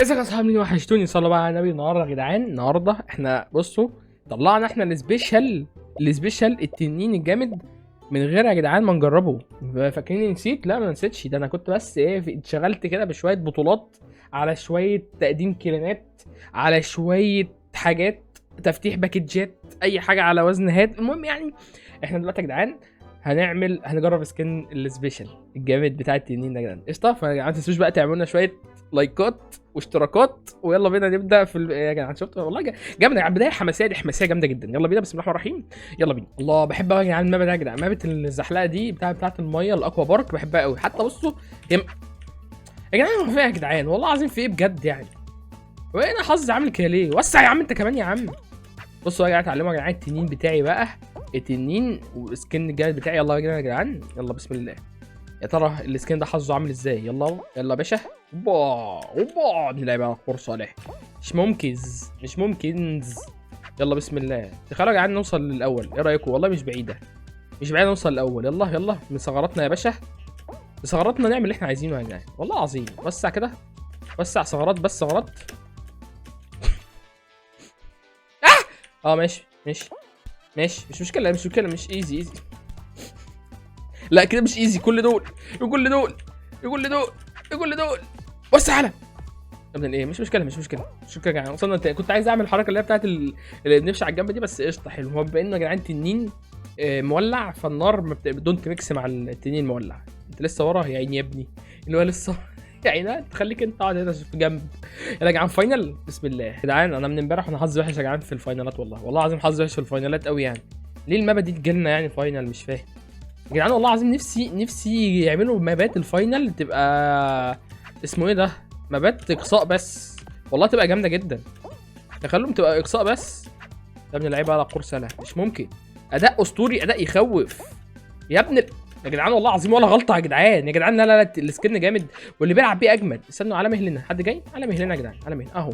ازيك يا اصحابي؟ مين وحشتوني؟ صلوا بقى على النبي. النهارده يا جدعان، النهارده احنا بصوا طلعنا احنا ال special التنين الجامد من غير يا جدعان ما نجربه. فاكرين نسيت؟ لا ما نسيتش، ده انا كنت بس ايه اتشغلت كده بشوية بطولات، على شوية تقديم كلمات، على شوية حاجات، تفتيح باكجات، اي حاجة على وزن هات. المهم يعني احنا دلوقتي يا جدعان هنجرب skin ال special الجامد بتاع التنين ده يا جدعان. قشطه. فيا جدعان ما تنسوش بقى تعملوا لنا شوية لايكات واشتراكات، ويلا بينا نبدا في يا جدعان شفت والله جامدة يا جدعان، بداية حماسية، دي حماسية جامدة جدا. يلا بينا، بسم الله الرحمن الرحيم، يلا بينا. الله بحب قوي يا جدعان ال map ده يا جدعان، map الزحلقه دي بتاعه المية ال aqua park، بحبها قوي. حتى بصوا يا جدعان هو في إيه يا جدعان؟ والله العظيم في ايه بجد يعني؟ وايه انا حظي عامل كده ليه؟ وسع يا عم انت كمان يا عم. بصوا يا جدعان اتعلموا يا جدعان التنين بتاعي بقى، التنين وال skin الجامد بتاعي. يلا يا جدعان، يلا بسم الله. يا ترى ال skin ده حظه عامل ازاي؟ يلا يلا يا باشا. اوبا اوبا، نلعب على قرص صالح. مش ممكن، مش ممكن. يلا بسم الله. تخيلوا يا جدعان نوصل للاول، ايه رايكم؟ والله مش بعيدة، مش بعيدة نوصل للاول. يلا يلا من ثغراتنا يا باشا، بثغراتنا نعمل اللي احنا عايزينه يا جدعان والله العظيم. وسع كده، وسع ثغرات بس ثغرات. ماشي ماشي ماشي، مش مشكلة مش مشكلة، مش easy easy. لا كده مش easy. كل دول كل دول كل دول كل دول. وسع على يا ابن الايه. مش مشكلة مش مشكلة مش مشكلة يا جدعان، وصلنا تاني. كنت عايز اعمل الحركة اللي هي بتاعت اللي بنمشي على الجنب دي، بس قشطه حلو. هو بما انه يا جدعان تنين مولع، فالنار ما don't mix مع التنين المولع. انت لسه ورا يا عيني يا ابني، اللي هو لسه يا عيني، تخليك انت قاعد هنا في جنب. يلا يا جدعان final، بسم الله. يا جدعان انا من امبارح وانا حظي وحش يا جدعان في الفاينالات، والله والله العظيم حظي وحش في الفاينالات قوي. يعني ليه ال map دي تجيلنا يعني final؟ مش فاهم يا جدعان والله العظيم. نفسي يعملوا مابات ال final تبقى اسمه ايه ده، مابات اقصاء بس، والله تبقى جامدة جدا. تخليهم تبقى اقصاء بس. يا ابن اللعيبة على قرص، لا مش ممكن، اداء اسطوري، اداء يخوف يا ابن يا جدعان والله العظيم ولا غلطه يا جدعان. يا جدعان لا لا لا، ال skin جامد واللي بيلعب بيه اجمد. استنوا على مهلنا، حد جاي؟ على مهلنا يا جدعان، على مهلنا اهو،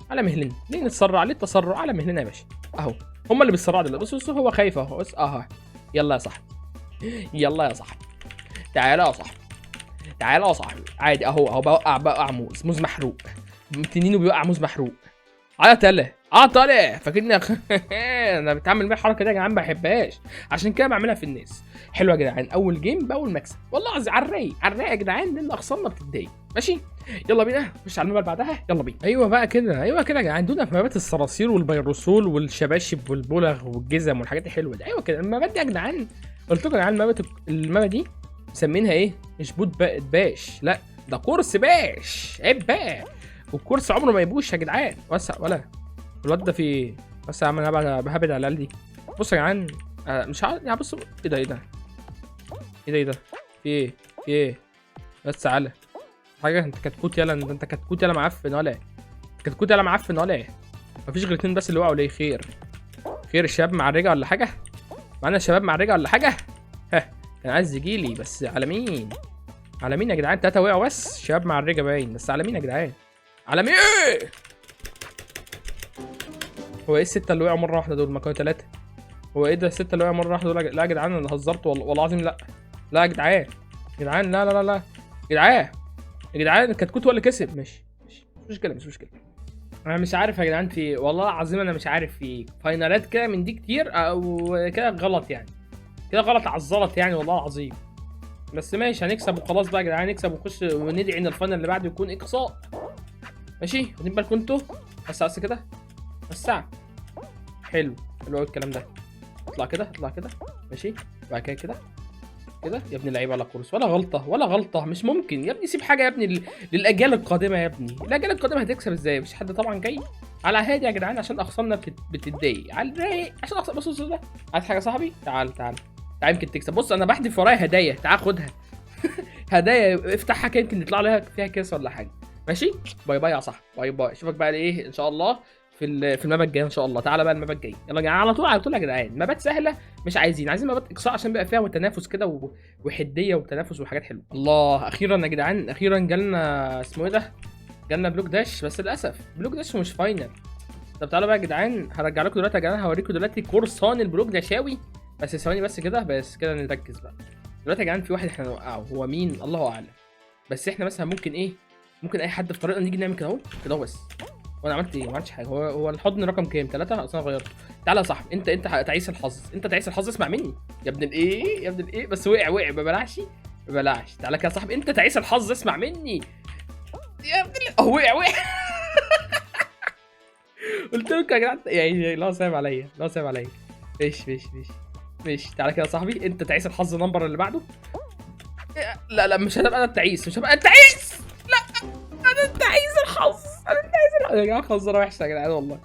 على مهلنا. ليه نتسرع؟ ليه التسرع؟ على مهلنا يا باشا اهو. هم اللي بيتسرعوا دلوقتي. بص بص هو خايف اهو. بص اهو. يلا يا صاحبي، يلا يا صاحبي، تعالى يا صاحبي، تعالى يا صاحبي. عادي اهو اهو، بوقع موز، موز محروق. تنينه بيوقع موز محروق. على تله، على تله. فاكرني انا بتعمل بيها الحركة دي يا جدعان، ما بحبهاش، عشان كده بعملها في الناس. حلوة يا جدعان، اول game باول مكسب والله العظيم. على الرايق، على الرايق يا جدعان، لان اخصامنا بتتضايق. ماشي يلا بينا نخش على ال map اللي بعدها. يلا بينا. ايوه بقى كده، ايوه كده يا جدعان، دونا في مابات الصراصير والبيروسول والشباشب والبلغ والجزم والحاجات الحلوة دي. ايوه كده المابات دي يا جدعان، قلت لكم يا جدعان المابه دي مسمينها ايه؟ مش bot باش، لا ده كورس باش. عيب بقى، والكورس عمره ما يبوش يا جدعان. وسع ولا الواد ده في ايه؟ بس يا عم انا بهبد على العيال دي. بص يا جدعان، مش عارف يعني. بص ايه ده، ايه ده، ايه ده، ايه ده، في ايه، في ايه؟ بس على حاجة. انت كتكوت يلا، انت كتكوت يلا معفن ولا ايه؟ كتكوت يلا معفن ولا ايه؟ مفيش غير اتنين بس اللي وقعوا. ليه؟ خير خير، الشباب مع الرجا ولا حاجة؟ معانا الشباب مع الرجا ولا حاجة؟ ها كان عايز يجيلي، بس على مين؟ على مين يا جدعان؟ 3 وقعوا بس، شباب مع الرجا باين، بس على مين يا جدعان؟ على مين؟ هو ايه الستة اللي وقعوا مرة واحدة دول؟ ما كانوا 3. هو ايه ده الستة اللي وقعوا مرة واحدة دول؟ لا يا جدعان انا هزرت والله العظيم. لا لا يا جدعان، يا جدعان لا لا لا لا يا جدعان، يا جدعان الكتكوت هو اللي كسب. ماشي ماشي، مش مشكلة مش مشكلة. انا مش عارف يا جدعان في ايه والله العظيم، انا مش عارف في ايه. فاينالات كده من دي كتير او كده غلط يعني، كده غلط على الزلط يعني والله العظيم. بس ماشي هنكسب وخلاص بقى يا جدعان، نكسب ونخش وندعي ان ال final اللي بعده يكون اقصاء. ماشي واخدين بالكم انتوا؟ بس بس كده، بس حلو حلو قوي الكلام ده. اطلع كده، اطلع كده، ماشي، بعد كده كده كده. يا ابن اللعيبة على كورس، ولا غلطه ولا غلطه، مش ممكن يا ابني. سيب حاجة يا ابني للاجيال القادمة يا ابني. الاجيال القادمة هتكسب ازاي؟ مفيش حد طبعا جاي على هادي يا جدعان عشان اخصامنا بتتضايق على الرايق عشان اخصام. بص بص ده عايز حاجة يا صاحبي؟ تعال تعال تعال يمكن تكسب. بص انا بحذف ورايا هدايا، تعال خدها. هدايا افتحها كده يمكن يطلع لها فيها كيس ولا حاجة. ماشي bye bye يا صاحبي، bye bye. اشوفك بقى ايه ان شاء الله في ال map الجاي ان شاء الله. تعالى بقى ال map الجاي، يلا يا جدعان على طول على طول يا جدعان. مابات سهلة مش عايزين، عايزين مابات اقصاء عشان بقى فيها وتنافس كده وحديه وتنافس وحاجات حلوة. الله اخيرا يا جدعان، اخيرا جالنا اسمه ايه ده، جالنا block dash، بس للاسف block dash مش final. طب تعالوا بقى يا جدعان هرجع لكم دلوقتي يا جدعان، هوريكم دلوقتي قرصان ال block داشاوي. بس ثواني بس كده، بس كده نركز بقى دلوقتي يا جدعان. في واحد احنا نوقعه، هو مين الله اعلم، بس احنا مثلا ممكن ايه ممكن اي حد في طريقنا نيجي نعمل كده اهو، كده اهو بس. وانا عملت ايه؟ ما عملتش حاجة. هو الحضن رقم كام؟ 3؟ اصل انا غيرته. تعالى يا صاحبي، انت تعيس الحظ، انت تعيس الحظ، اسمع مني يا ابن الايه، يا ابن الايه. بس وقع، وقع، ما بلعش، ما بلعش. تعالى كده يا صاحبي، انت تعيس الحظ، اسمع مني يا ابن اهو وقع، وقع. قلت لكم يا جدعان يعني لا صعب عليا، لا صعب عليا. ماشي ماشي ماشي ماشي. تعالى كده يا صاحبي، انت تعيس الحظ number اللي بعده. لا لا مش هبقى انا التعيس، مش هبقى التعيس، لا انا التعيس الحظ، انا التعيس الحظ يا جماعة. خنزره وحشة يا جدعان والله،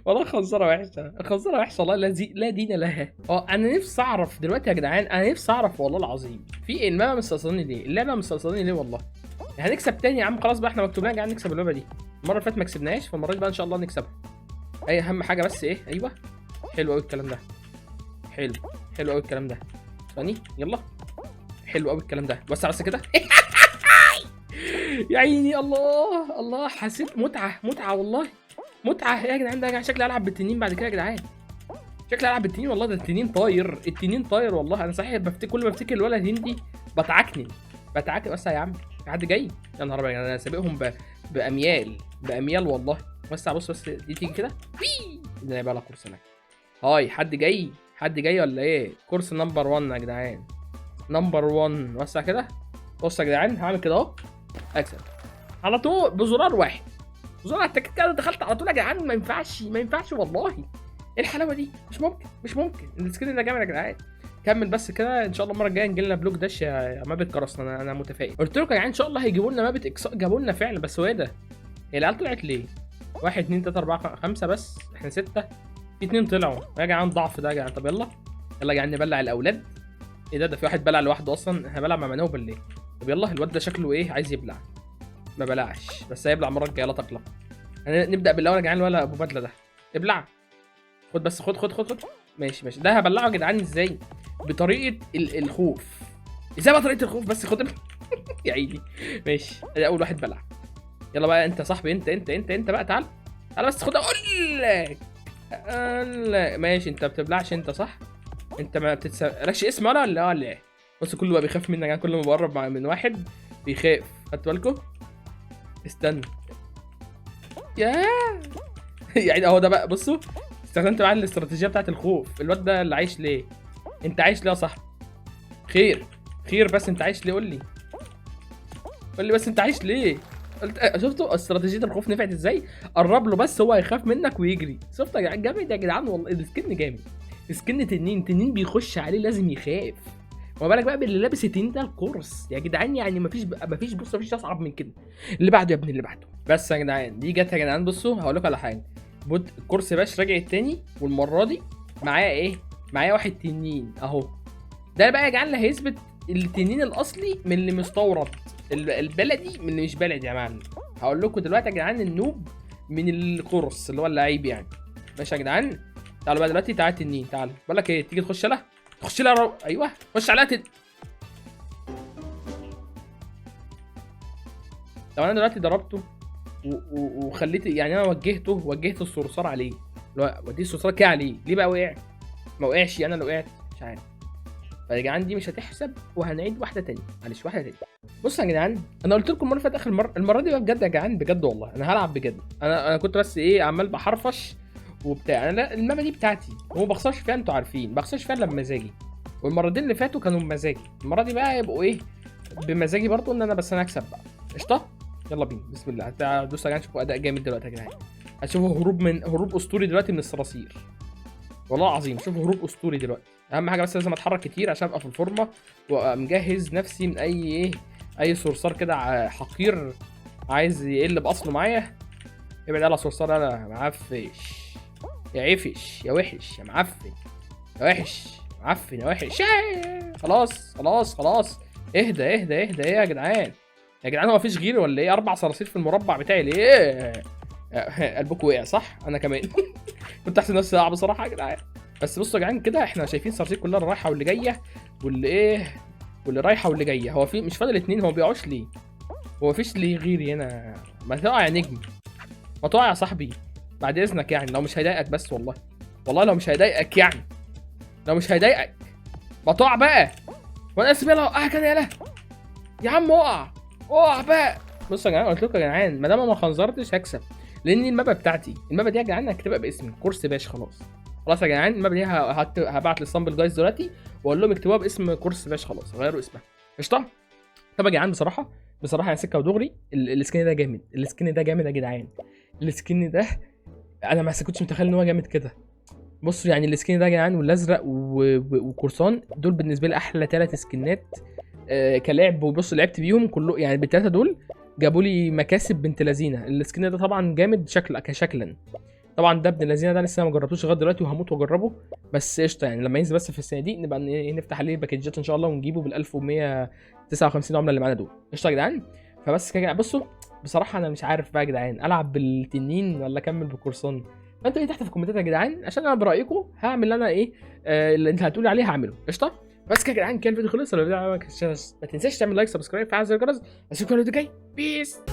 والله خنزره وحشة، خنزره وحشة والله، لا دين لها. انا نفسي اعرف دلوقتي يا جدعان، انا نفسي اعرف والله العظيم في ايه. اللعبة مستقصداني ليه؟ اللعبة مستقصداني ليه والله؟ هنكسب تاني يا عم، خلاص بقى احنا مكتوب لنا يا جدعان نكسب اللعبة دي. المرة اللي فاتت ما كسبناهاش، فالمره دي بقى ان شاء الله نكسبها. اي اهم حاجة بس ايه؟ ايوه حلو قوي الكلام ده، حلو حلو قوي الكلام ده. ثاني يلا، حلو قوي الكلام ده. وسع بس كده. يا عيني، الله الله، حسيت متعه، متعه والله، متعه يا جدعان. ده يا جدعان شكلي هلعب بالتنين بعد كده يا جدعان، شكلي هلعب بالتنين والله. ده التنين طاير، التنين طاير والله. انا صحيح بفتكر، كل ما افتكر الولد هندي بتعكنن، بتعكنن. بس يا عم في حد جاي؟ يا نهار ابيض، انا سابقهم باميال، باميال والله. وسع، بص بس دي تيجي كده، وي ده بقى course هناك. هاي حد جاي؟ حد جاي ولا ايه؟ course number 1 يا جدعان، number 1. وسع كده، بص يا جدعان هعمل كده اهو، اكسب على طول بزرار واحد، بزرار على التكات كده دخلت على طول يا جدعان. ما ينفعش، ما ينفعش والله. ايه الحلاوة دي؟ مش ممكن، مش ممكن. ال skin ده جامد يا جدعان. كمل بس كده ان شاء الله المرة الجاية نجي لنا block dash يا مابة قرصنا. انا متفائل. قلت لكم يا جدعان ان شاء الله هيجيبوا لنا مابة اكس، جابوا لنا فعلا. بس هو ايه ده؟ هي العيال طلعت ليه؟ 1 2 3 4 5 بس، احنا 6، في 2 طلعوا يا جدعان. ضعف ده يا جدعان. طب يلا يلا يا جدعان نبلع الاولاد. ايه ده؟ ده في واحد بلع لوحده اصلا. احنا بلع مع منوب ولا ايه؟ طب يلا الواد ده شكله ايه؟ عايز يبلع، ما بلعش بس هيبلع المرة الجاية، لا تقلق. نبدا بالاول يا جدعان. الولا ابو بدله ده ابلع، خد بس، خد خد خد خد. ماشي ماشي. ده هبلعه يا جدعان ازاي؟ بطريقة الخوف. ازاي بقى طريقه الخوف؟ بس خد يا عيني. ماشي، ادي اول واحد بلع. يلا بقى انت يا صاحبي، انت انت انت انت بقى، تعال تعال بس خد. اقول لك، اقول لك ماشي. انت ما بتبلعش انت صح؟ انت ما بتتسالكش اسم ولا ولا ايه؟ بص كله بقى بيخاف منك، يعني كل ما بقرب من واحد بيخاف. خدتوا بالكم؟ استنى يا يعني اهو ده بقى. بصوا استخدمت معاه الاستراتيجية بتاعت الخوف. الواد ده اللي عايش ليه؟ انت عايش ليه يا صاحبي؟ خير خير، بس انت عايش ليه؟ قول لي، قول لي بس انت عايش ليه؟ قلت شفتوا استراتيجية الخوف نفعت ازاي؟ قرب له بس هو هيخاف منك ويجري. شفتوا يا جدعان؟ جامد يا جدعان والله. ال skin جامد، skin تنين، تنين بيخش عليه لازم يخاف. وما بالك بقى باللي لابس التنين ده القرص يا جدعان. يعني مفيش، بص مفيش اصعب من كده. اللي بعده يا ابني، اللي بعده بس يا جدعان. دي جت يا جدعان. بصوا هقول لكم على حاجة. bot الكرسي باش رجع التاني، والمرة دي معايا ايه؟ معايا واحد تنين اهو. ده بقى يا جدعان اللي هيثبت التنين الاصلي من اللي مستورد، البلدي من اللي مش بلدي يا معلم. هقول لكم دلوقتي يا جدعان ال noob من القرص اللي هو اللعيب يعني. ماشي يا جدعان، تعالوا بقى دلوقتي. تعالى تنين، تعالى. بقول لك ايه، تيجي تخش لها، تخش لها ايوه خش عليها طب انا دلوقتي ضربته وخليت، يعني انا وجهت الصرصار عليه، اللي هو وديه الصرصار كده عليه. ليه بقى وقع؟ ما وقعش، انا اللي وقعت مش عارف. فيا جدعان دي مش هتحسب، وهنعيد واحدة تانية، معلش واحدة تانية. بصوا يا جدعان، انا قلت لكم المرة اللي فاتت اخر مرة، المرة دي بقى بجد يا جدعان، بجد والله انا هلعب بجد. انا كنت بس ايه، عمال بحرفش وبتاع. انا لا، المابا دي بتاعتي وما بخسرش فيها، انتوا عارفين ما بخسرش فيها الا بمزاجي. والمرتين اللي فاتوا كانوا بمزاجي، المرة دي بقى يبقوا ايه، بمزاجي برضو، ان انا بس انا اكسب بقى. قشطه، يلا بينا بسم الله. هتدوسوا يا جدعان، شوفوا اداء جامد دلوقتي يا جدعان. هتشوفوا هروب اسطوري دلوقتي من الصراصير والله العظيم. شوفوا هروب اسطوري دلوقتي. اهم حاجة بس لازم اتحرك كتير عشان ابقى في الفورمة وابقى مجهز نفسي من اي ايه، اي صرصار كده حقير عايز يقل باصله معايا. ابعد على صرصار، انا معفش يا عفش يا وحش يا معفن يا وحش يا معفن يا وحش. خلاص خلاص خلاص، اهدى اهدى اهدى. ايه يا جدعان؟ يا جدعان هو مفيش غيري ولا ايه؟ 4 صراصير في المربع بتاعي ليه؟ قلبكم وقع صح؟ انا كمان كنت احسن نفسي اقع بصراحة يا جدعان. بس بصوا يا جدعان كده، احنا شايفين صراصير كلها اللي رايحة واللي جاية واللي ايه واللي رايحة واللي جاية. هو في مش فاضل 2، هو ما بيقعوش ليه؟ هو مفيش ليه غيري هنا؟ ما تقع يا نجم، ما تقع يا صاحبي بعد اذنك يعني، لو مش هيضايقك بس والله، والله لو مش هيضايقك يعني، لو مش هيضايقك ما تقع بقى. وانا اسف، يلا وقع كده، يلا يا عم اقع، اقع بقى. بصوا يا جدعان، قلت لكم يا جدعان ما دام ما خنزرتش هكسب، لان ال map بتاعتي، ال map دي يا جدعان هكتبها باسمي كورس باش. خلاص خلاص يا جدعان، ال map دي هبعت لل Stumble Guys دلوقتي واقول لهم اكتبوها باسم كورس باش، خلاص غيروا اسمها. قشطه. طب يا جدعان بصراحة بصراحة يا سكة ودغري، ال skin ده جامد، ال skin ده جامد يا جدعان. ال skin ده انا ما كنتش متخيل ان هو جامد كده. بصوا يعني ال skin ده يا جدعان والازرق وقرصان دول بالنسبة لي احلى 3 skin ات كلعب. وبصوا لعبت بيهم كله يعني، بالثلاثة دول جابوا لي مكاسب بنت لذينه. ال skin ده طبعا جامد شكل كشكلا، طبعا ده ابن لذينه ده لسه ما جربتوش لغاية دلوقتي وهموت واجربه، بس قشطه يعني لما ينزل بس في الصناديق نبقى نفتح عليه package ات ان شاء الله ونجيبه بال 1159 عمله اللي معانا دول. قشطه يا جدعان. فبس كده بصوا بصراحة انا مش عارف بقى يا جدعان العب بالتنين ولا اكمل بالقرصان. فانتوا ايه تحت في الكومنتات يا جدعان، عشان انا برايكم هعمل انا ايه، اللي انت هتقولي عليه هعمله. قشطه. بس كده يا جدعان، كان الفيديو خلص. لو الفيديو عجبك ما تنساش تعمل like، subscribe، فعل زر الجرس. اشوفكم الفيديو الجاي. peace.